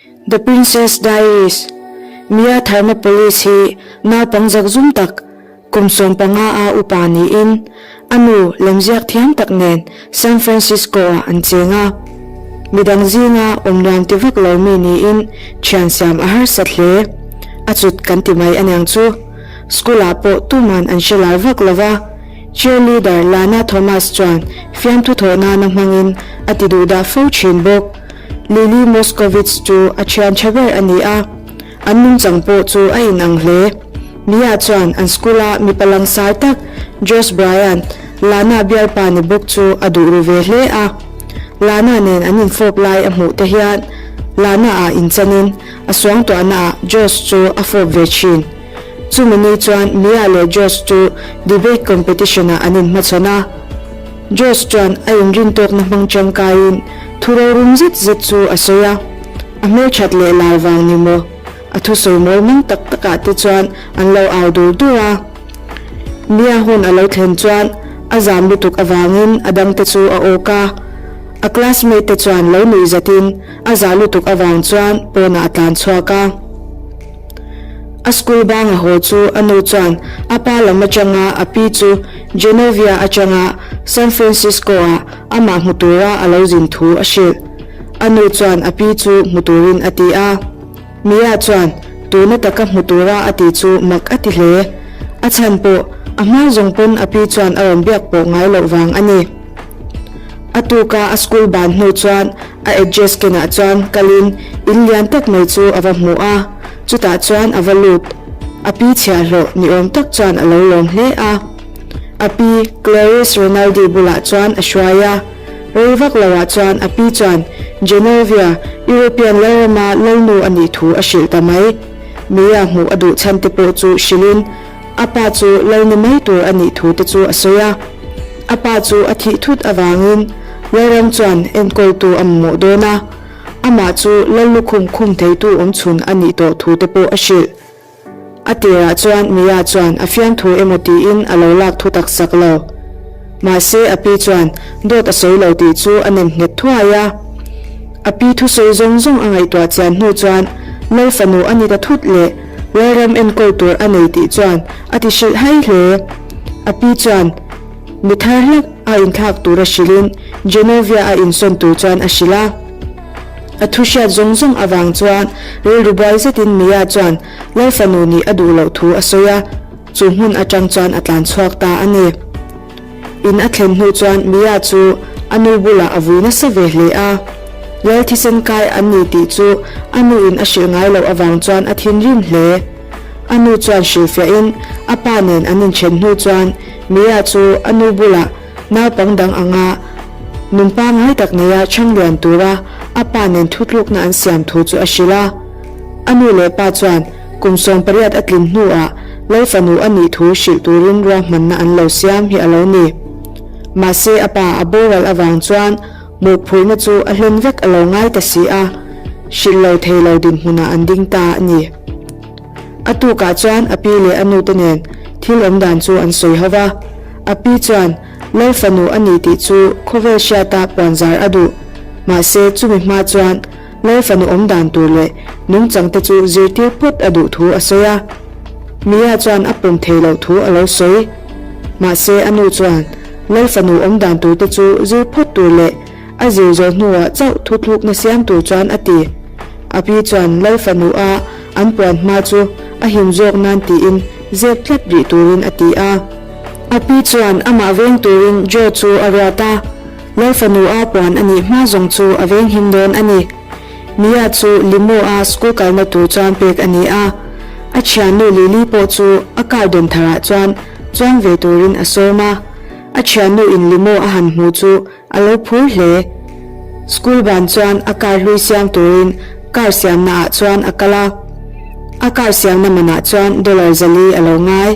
The Princess Diaries, Mia Thermopolis hi naupang zakzum tak, kum 15 a upa niin a nu lemziak thiam tak nen San Francisco-ah an cheng a. Midang zinga awm nuam ti vak lo mi niin thian siam a harsat hle. A chut kan ti mai aniang chu. School-ah pawh tuman an hre lar vak lo va, cheerleader Lana Thomas chuan fiamthu thawh nana hmangin a ti duhdah fo thin bawk. Lily Moscovitz chu a thian tha ber a ni a, an nungchang pawh chu a inang hle. Mia chuan an school-a mipa langsar tak Josh Bryant, Lana bialpa ni bawk chu a duh ru ve hle a. Lana nen an infawp lai a hmuh te hian Lana-ah inchanin a suangtuahnaah Josh chu a fawp ve thin. Chumi ni chuan Mia leh Josh chu debate competition-ah an inhmachhawn a. Josh chuan a inrintawkna hmang tangkaiin thu rorum zet zet chu a sawi a, a hmelthat leh lar vang ni maw? A thusawi mawi mang tak takah te chuan an lo au dur dur a. Mia hun a lo thlen chuan a zam lutuk avangin a dangte chu a awk a. A classmate te chuan lo nuih zatin a zah lutuk avang chuan pawnah a tlan chhuak a. A school bang a haw chu a nu chuan a pa lam atanga a pi chu Genovia atanga San Francisco-ah amah hmu tura a lo zin thu a hrilh. A nu chuan a pi chu hmu turin a ti a. Mia chuan tuna taka hmu tura a ti chu mak a ti hle. A chhan pawh a hma zawng pawn a pi chuan a rawn biak pawh ngai loh vang a ni. A tuka a school ban hnu chuan A address kenah chuan kalin in lian tak mai chu a va hmu a, chutah chuan a va lut. A pi chhiahhlawh ni awm tak chuan a lo lawm hle a. A pi Clarice Rinaldi bulah chuan a hruai a. Rei vak loah chuan a pi chuan Genovia, European lalrama lalnu a nih thu a hrilh ta mai. Mia hmuh a duh chhan te pawh chu hrilhin a pa chu lal ni mai tur a nih thu te chu a sawi a. A pa chu a thih thut avangin Lalram chuan enkawltu a mamawh dawn a, amah chu lal lukhum khum theitu awmchhun a nih tawh thu te pawh a hrilh. A tirah chuan Mia chuan a fiamthu emaw tiin a lo lak thu tak sak lo. Mahse a pi chuan dawt a sawi lo tih chu a nem nghet thuai a. A pi thusawi zawng zawng a ngaihtuah chian hnu chuan Lal fanu a ni ta thut leh Lalram enkawl tur a nei tih chuan a ti hrilh hai hle. A pi chuan mi thar hlak a inthlak tura hrilhin Genovia a insawn tur chuan a hrilh a. A thu hriat zawng zawng avang chuan rilru buai zetin Mia chuan Lal fanu nih a duh loh thu a sawi a, chu hmun atang chuan a tlan chhuak ta a ni. In a thlen hnu chuan Mia chu a nu bulah a vui nasa ve hle a. Lal thisen kai an ni tih chu a nu in a hrilh ngai loh avang chuan a thinrim hle. A nu chuan hrilhfiahin a pa nen an inthen hnu chuan Mia chu a nu bulah naupang dang anga nun pangngai tak neia chhang lian tura a pa nen thutlukna an siam thu chu a hrilh a. A nu leh pa chuan kum 18 a tlin hnuah Lal fanu a nih thu hrilh turin ruahmanna an lo siam hi a lo ni. Mahse a pa a boral avang chuan mawhphurhna chu a hlen vek a lo ngai ta si a, hrilh lo thei lo dinhmunah an ding ta a ni. A tukah chuan a pi leh a nute nen thil awm dan chu an sawi ho va. A pi chuan Lal fanu a ni tih chu khawvel hriata puanzar a duh. Mahse chumi hma chuan Lal fanu awm dan tur leh nungchang te chu zirtir phawt a duh thu a sawi a. Mia chuan a pawm thei loh thu a lo sawi. Mahse a nu chuan Lal fanu awm dan tur te chu zir phawt tur leh a zir zawh hnuah chauh thuthlukna siam tur chuan a ti. A pi chuan Lal fanu a an puan hma chu a him zawk nan tiin zep tlat rih turin a ti a. A pi chuan amah veng turin Joe chu a ruat a. Lal fanu a puan a nih hma zawng chu a venghim dawn a ni. Mia chu limo a school kalna tur chuan pek a ni a. A thiannu Lily pawh chu a car dawn tharah chuan chuang ve turin a sawm a. A thiannu in limo a han hmu chu a lo phur hle. School ban chuan a car hlui siam turin car siamna ah chuan a kal a. A car siamna manah chuan dollar 400 a lo ngai.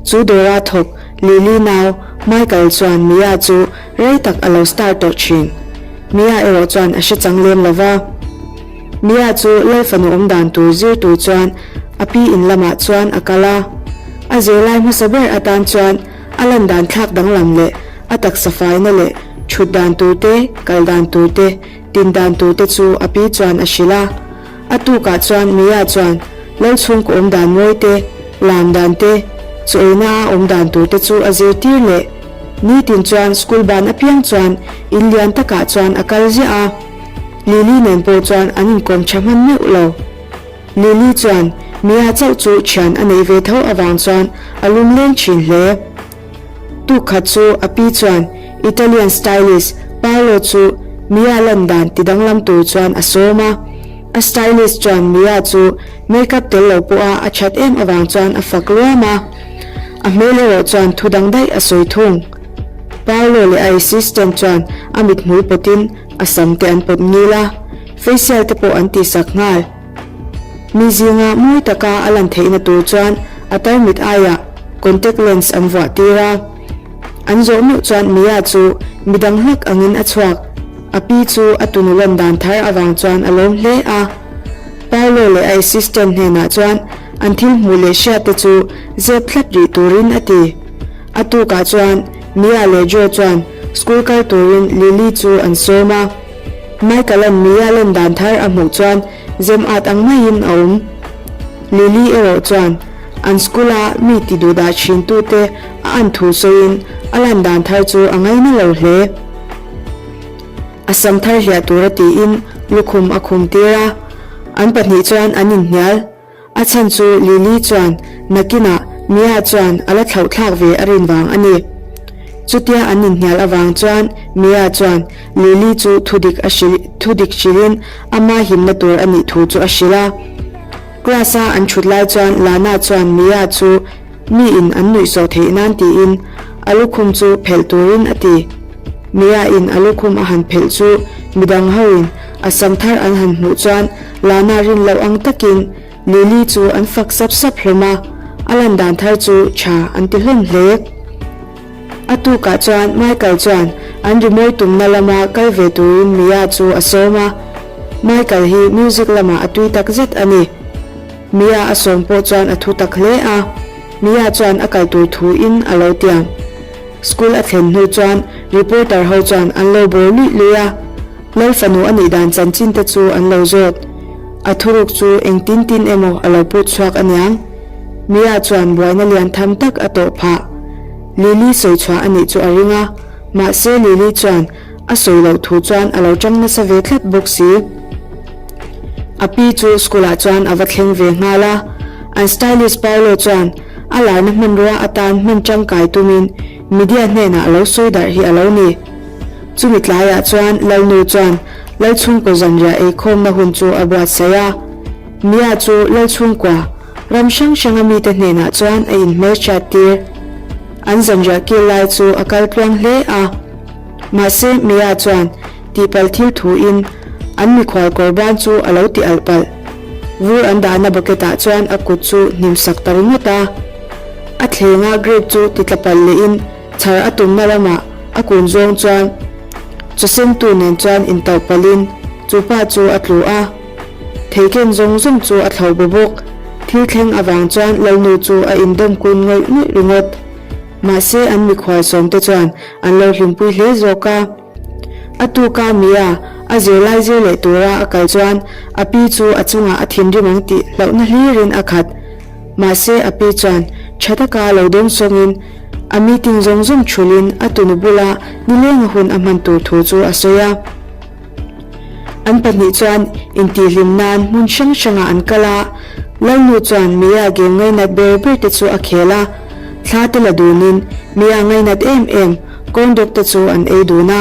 Chu dawra thawk Lily nau Michael chuan Mia chu rei tak a lo star tawh thin. Mia erawh chuan a hre chang lem lo va. Mia chu Lal fanu awm dan tur zir tur chuan a pi in lamah chuan a kal a. A zirlai hmasa ber atan chuan a lan dan thlak danglam leh a taksa faina leh thut dan tur te, kal dan tur te, tin dan tur te chu a pi chuan a hrilh a. A tukah chuan Mia chuan lal chhungkaw awm dan mawi te, lam dan te, chaw eina a awm dan tur te chu a zirtir leh. Nitin chuan school ban apiang chuan in lian takah chuan a kal ziah a. Lily nen pawh chuan an inkawm tha hman meuh lo. Lily chuan Mia chauh chu thian a neih ve tho avang chuan a lum leng thin hle. Tuk khat chu a pi chuan Italian stylist Paolo chu Mia lan dan ti danglam tur chuan a sawm a. A stylist chuan Mia chu makeup tel lo pawha a that em avang chuan a fak luam a. A hmel erawh chuan thu dang daih a sawi thung. Paolo leh a assistant chuan a mithmul pawtin a sam te an pawt ngil a, facial te pawh an tihsak nghal. Mi zinga mawi taka a lan theihna tur chuan a tarmit aiah contact lens an vuah tir a. An zawh meuh chuan Mia chu midang hlak angin a chhuak. A pi chu a tunu lan dan thar avang chuan a lawm hle a. Paolo leh a assistant hnenah chuan an thil hmuh leh hriat te chu zep tlat rih turin a ti. A tukah chuan Mia leh Joe chuan school kal turin Lily chu an sawm a. Michael-a'n Mia len dan thar a hmuh chuan zem at ang maiin a awm. Lily erawh chuan an school-a mi ti duh dah thin tute a an thu sawiin a lan dan thar chu a ngaina lo hle. A sam thar hliah tura tiin lukhum a khum tir a, an pahnih chuan an inhnial. A chhan chu Lily chuan nakinah Mia chuan a la thlauh thlak ve a rin vang a ni. Chutia an inhnial avang chuan Mia chuan Lily chu thudik a hrilh thudik hrilhin ama himna tur a nih thu chu a hrilh a. Class a an thut lai chuan Lana chuan Mia chu mi in an nuihsawh theih nan tiin a lukhum chu phelh turin a ti. Mia in a lukhum a han phelh chu midang ho in a sam thar an han hmuh chuan Lana rin loh ang takin Lily chu an fak sap sap hlawm a, a lan dan thar chu tha an ti hlawm hle. A tukah chuan Michael chuan an rimawi tumna lama kal ve turin Mia chu a sawm a, Michael hi music lamah a tui tak zet a ni. Mia a sawm pawh chuan a thu tak hle a, Mia chuan a kal tur thu in a lo tiam. School a thlen hnu chuan reporter ho chuan an lo bawr luih luih a, Lal fanu a nih dan chanchin te chu an lo zawt. A thuruk chu eng tin tin emaw a lo put chhuak aniang. Mia chuan buaina lian tham tak a tawh phah. Lily sawi chhuah a nih chu a ring a, mahse Lily chuan a sawi loh thu chuan a lo tang nasa ve tlat bawk si. A pi chu school ah chuan a va thleng ve nghal a, an stylist Paolo chuan a larna hmanrua atan hman tangkai tumin media hnenah a lo sawi darh hi a lo ni. Chumi tlaiah chuan Lalnu chuan Lalchhungkaw zanriah eikhawmna hun chu a buatsaih a. Mia chu Lalchhungkua ram hrang hranga mite hnenah chuan a inhmelhriat tir. An zanriah kil lai chu a kal tluang hle a. Mahse Mia chuan tihpalh thil thuin an mikhual kawr ban chu a lo ti alh palh. Vur an dahna bucket ah chuan a kut chu hnim sak ta ringawt a. A thlenga grape chu ti tla palh lehin Chhar a tumna lamah a kun zawng chuan chawsentu nen chuan intauh palhin chu pa chu a tlu a. Theiken zawng zawng chu a thlo bu bawk. Thil thleng avang chuan Lalnu chu a indawm kun ngawih ngawih ringawt. Mahse an mikhual sawmte chuan an lo hlimpui hle zawk a. A tuka Mia a zirlai zir leh tura a kal chuan a pi chu a chungah a thinrim ang tih hlauhna hlirin a khat. Mahse a pi chuan tha taka lo dawng sawngin a meeting zawng zawng thulin a tunu bula nilenga hun a hman tur thu chu a sawi a. An pahnih chuan intihhlim nan hmun hrang hrangah an kal a, Lalnu chuan Mia game ngainat ber ber te chu a khel a, thla te la dunin Mia ngainat em em corn dog te chu an ei dun a,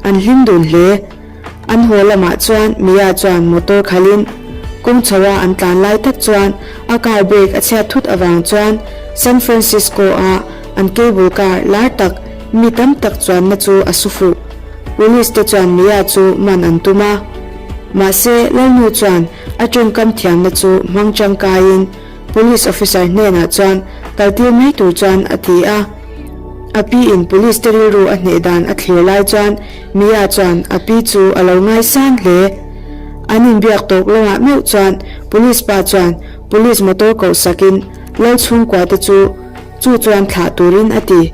an hlim dun hle. An haw lamah chuan Mia chuan motor khalhin kawng chho a an tlan lai tak chuan a car brake a chhiat thut avang chuan San Francisco a an cable car lar tak mi tam tak chuanna chu a su fuh. Police te chuan Mia chu man an tum a. Mahse Lalnu chuan a tawngkam thiamna chu hmang tangkaiin Police officer hnenah chuan kaltir mai tur chuan a ti a. A pi in police te rilru a hneh dan a thlir lai chuan Mia chuan a pi chu a lo ngaisang hle. An inbiak tawk lawngah meuh chuan police pa chuan police motor koh sakin Lal chhungkua te chu chu chuan thlah turin a ti.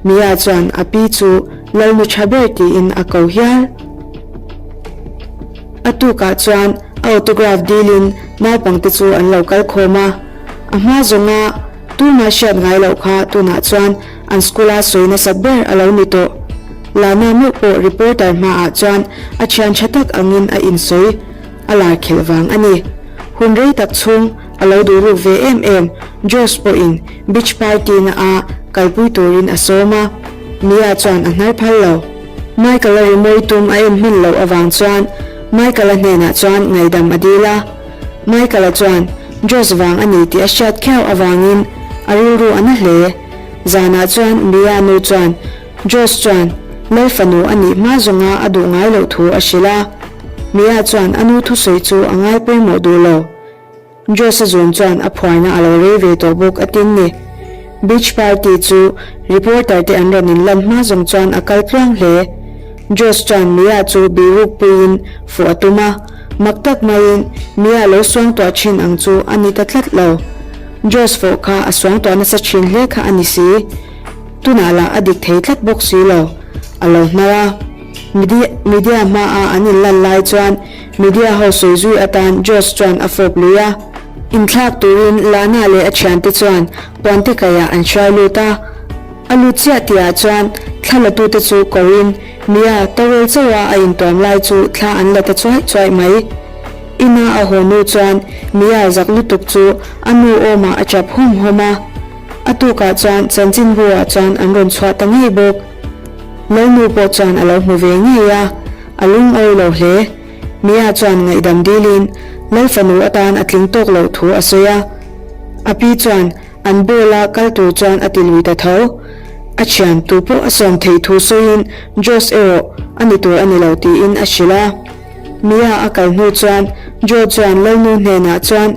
Mia chuan a pi chu Lalnu tha ber tiin a ko hial. A tukah chuan. A autograph dilin naupangte chu an lo kal khawm a. A hma zawnga tuma hriat ngai loh kha tunah chuan an school-a sawi nasat ber a lo ni tawh. Lana meuh pawh reporter hmaah chuan a thian tha tak angin a insawi a lar khelh vang a ni. Hun rei tak chhung a lo duh ruk ve em em Josh pawhin beach party na a kalpui turin a sawm a, Mia chuan a hnar phal lo. Michael-a rimawi tum a en hman loh avang chuan Michael-a hnenah chuan ngaihdam a dil a. Michael-a chuan Josh vang a ni tih a hriat khiau avangin a rilru a na hle. Zanah chuan Mia nu chuan Josh chuan Lal fanu a nih hma zawnga a duh ngai loh thu a hrilh a. Mia chuan a nu thusawi chu a ngai pawimawh duh lo. Josh-a zun chuan a phuarna a lo rei ve tawh bawk a tin ni. Beach party chu reporter te an rawn inlan hma zawng chuan a kal tluang hle. Josh chuan Mia chu biruk puiin fuh a tum a, mak tak maiin Mia lo suangtuah thin ang chu a ni ta tlat lo. Josh fawh kha a suangtuah nasa thin hle kha a ni si. Tunah lah a dik thei tlat bawk si lo. A lo hnar a. Media hmaa an inlan lai chuan Media ho sawi zui atan Josh chuan a fawp lui a. Inthlak turin Lana leh a thiante chuan puante kaiah an hruai lut a. A lut chiah tihah chuan thla latute chu koin Mia towel chauha a intuam lai chu thla an la ta chuai chuai mai. Ina a haw nu chuan Mia zak lutuk chu a nu awmah a chap hawm hawm a. A tukah chuan chanchinbu ah chuan an rawn chhuah ta ngei bawk. Lalnu pawh chuan a lo hmu ve ngei a. A lungawi lo hle. Mia chuan ngaihdam dilin Lal fanu atan a tling tawk loh thu a sawi a. A pi chuan an ball-a kal tur chuan a ti lui ta tho. A thian tu pawh a sawm theih thu sawiin Josh erawh a ni tur a ni lo tiin a hrilh a. Mia a kal hnu chuan Joe chuan Lalnu hnenah chuan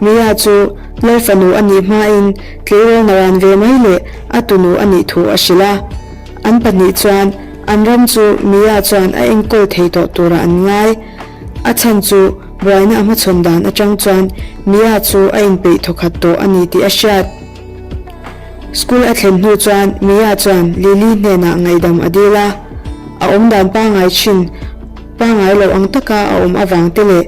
Mia chu Lal fanu a nih hmain tleirawl naran ve mai leh a tunu a nih thu a hrilh a. An pahnih chuan an ram chu Mia chuan a enkawl thei tawh turah an ngai. A chhan chu buaina a hmachhawn dan atang chuan Mia chu a inpeih thawkhat tawh a ni tih a hriat. School a thlen hnu chuan Mia chuan Lily hnenah ngaihdam a dil a. A awmdan pangngai thin pangngai lo ang taka a awm avang te leh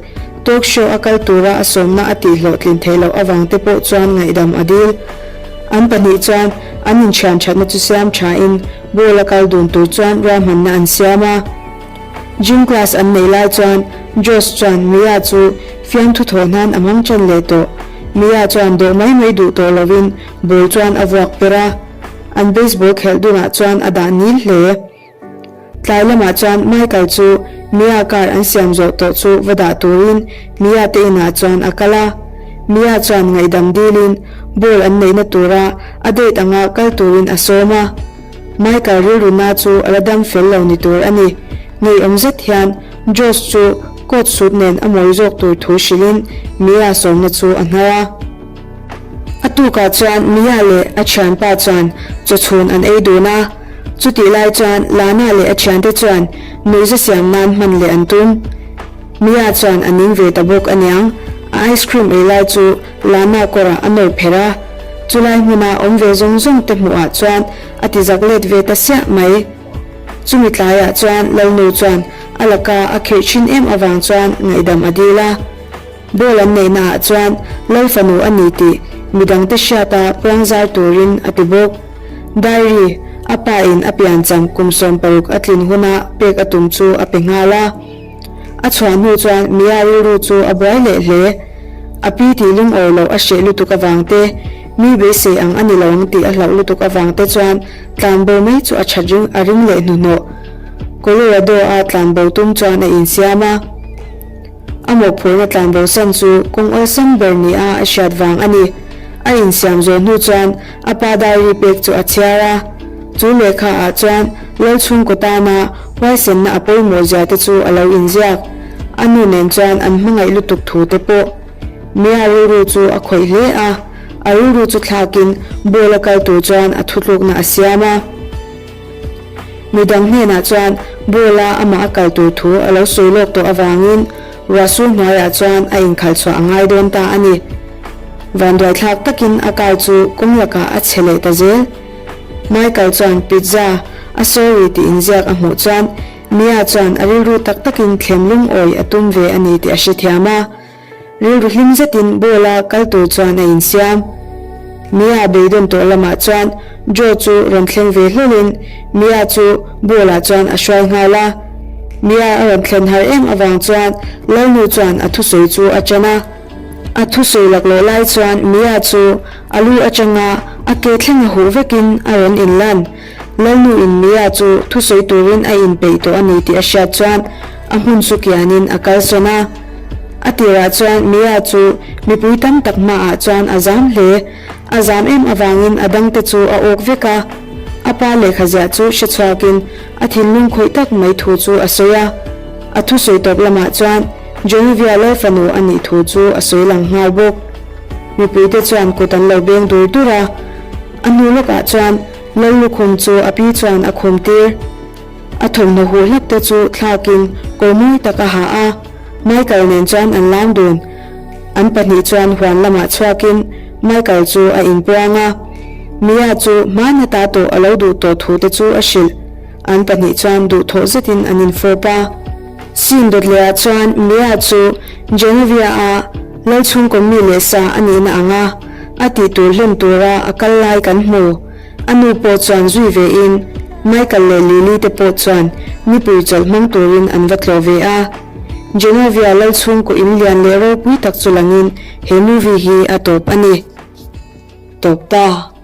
talk show a kal tura a sawmna a tihhlawhtlin theih loh avang te pawh chuan ngaihdam a dil. An pahnih chuan an inthian thatna chu siam thain ball a kal dun tur chuan ruahmanna an siam a. Gym class an neih lai chuan Josh chuan Mia chu fiamthu thawh hnan a hmang tan leh tawh. Mia chuan dawh mai mai duh tawh lovin ball chuan a vuak per a. An baseball khelh dunah chuan a dah nil hle. Tlai lamah chuan Michael chu Mia car an siam zawh tawh chu va dah turin Mia te inah chuan a kal a. Mia chuan ngaihdam dilin ball an neihna tura a date anga kal turin a sawm a. Michael rilruna chu a la dam fel lo ni tur a ni. Ngeiawm zet hian Josh chu coat suit nen a mawi zawk tur thu hrilhin Mia sawmna chu a hnar a. A tukah chuan Mia leh a thianpa chuan chawchhun an ei dun a, chutih lai chuan Lana leh a thiante chuan nuihza siam nan hman leh an tum. Mia chuan a ning ve ta bawk aniang, a ice cream ei lai chu Lana kawrah a nawr pherh a, chulai hmuna awm ve zawng zawng te hmuhah chuan a ti zak let ve ta siah mai. Chumi tlaiah chuan Lalnu chuan a laka a khirh thin em avang chuan ngaihdam a dil a. Ball an neihna ah chuan Lal fanu a ni tih midangte hriata puangzar turin a ti bawk. Diary, a pa in a piancham kum 16 a tlin huna pek a tum chu a pe nghal a. A chhuah hnu chuan Mia rilru chu a buai leh hle. A pi tih lungawi loh a hreh lutuk avang te, mi beisei ang a ni lo ang tih a hlauh lutuk avang te chuan tlanbo mai chu a that ring a ring leh hnuhnawh. Colorado a tlanbo tum chuan a insiam a. A mawhphurhna tlanbosan chu kawng awlsam ber nia a hriat vang a ni. A insiam zawh hnu chuan a pa diary pek chu a chhiar a. Chu lehkha ah chuan Lalchhungkaw tana huaisenna a pawimawh zia te chu a lo inziak. A nu nen chuan an hmangaih lutuk thu te pawh Mia rilru chu a khawih hle a. A rilru chu thlakin ball a kal tur chuan a thutlukna a siam a. Midang hnenah chuan ball-a amah a kal tur thu a lo sawi lawk tawh avangin ruahsur hnuaiah chuan a inkhalh chhuah a ngai dawn ta a ni. Vanduaithlak takin a car chu kawng lakah a chhe leh ta zel. Michael chuan pizza a sorry tih inziak a hmuh chuan. Mia chuan a rilru tak takin thlem lungawi a tum ve a ni tih a hrethiam a. Rilru hlim zetin ball a kal tur chuan a insiam. Mia beidawn tawh lamah chuan Joe chu rawn thleng ve hlawlin Mia chu ball ah chuan a hruai nghal a. Mia a rawn thlen har em avang chuan Lalnu chuan a thusawi chu a ṭan a. A thusawi laklawh lai chuan Mia chu a lu atanga a ke thleng a huh vekin a rawn inlan. Lalnu in Mia chu thusawi turin a inpeih tawh a ni tih a hriat chuan a hmun chu kianin a kalsawn a. A tirah chuan Mia chu mipui tam tak hmaah chuan a zam hle. A zam em avangin a dangte chu a awk vek a. A pa lehkha ziah chu hre chhuakin a thinlung khawih tak mai thu chu a sawi a. A thusawi tawp lamah chuan Genovia Lalfanu a nih thu chu a sawi lang nghal bawk. Mipuite chuan kut an lo beng dur dur a. A hnu lawkah chuan Lallukhum chu a pi chuan a khum tir. A thawmhnaw huh hlak te chu thlakin kawr mawi tak a ha a, Michael nen chuan an lam dun. An pahnih chuan huan lamah chhuakin Michael chu a inpuang a, Mia chu hmana ta tawh a lo duh tawh thu te chu a hrilh. An pahnih chuan duhthawh zetin an infawp a. Scene dawt lehah chuan Mia chu Genovia-a Lalchhungkaw mi leh sa a nihna anga a tih tur hlen tura a kal lai kan hmu. A nu pawh chuan zui ve in Michael leh Lily te pawh chuan nipui chawlh hmang turin an va tlawh ve a. Genovia Lalchhungkaw in lian leh ropui tak chu langin he movie hi a tawp a ni. Tawp ta.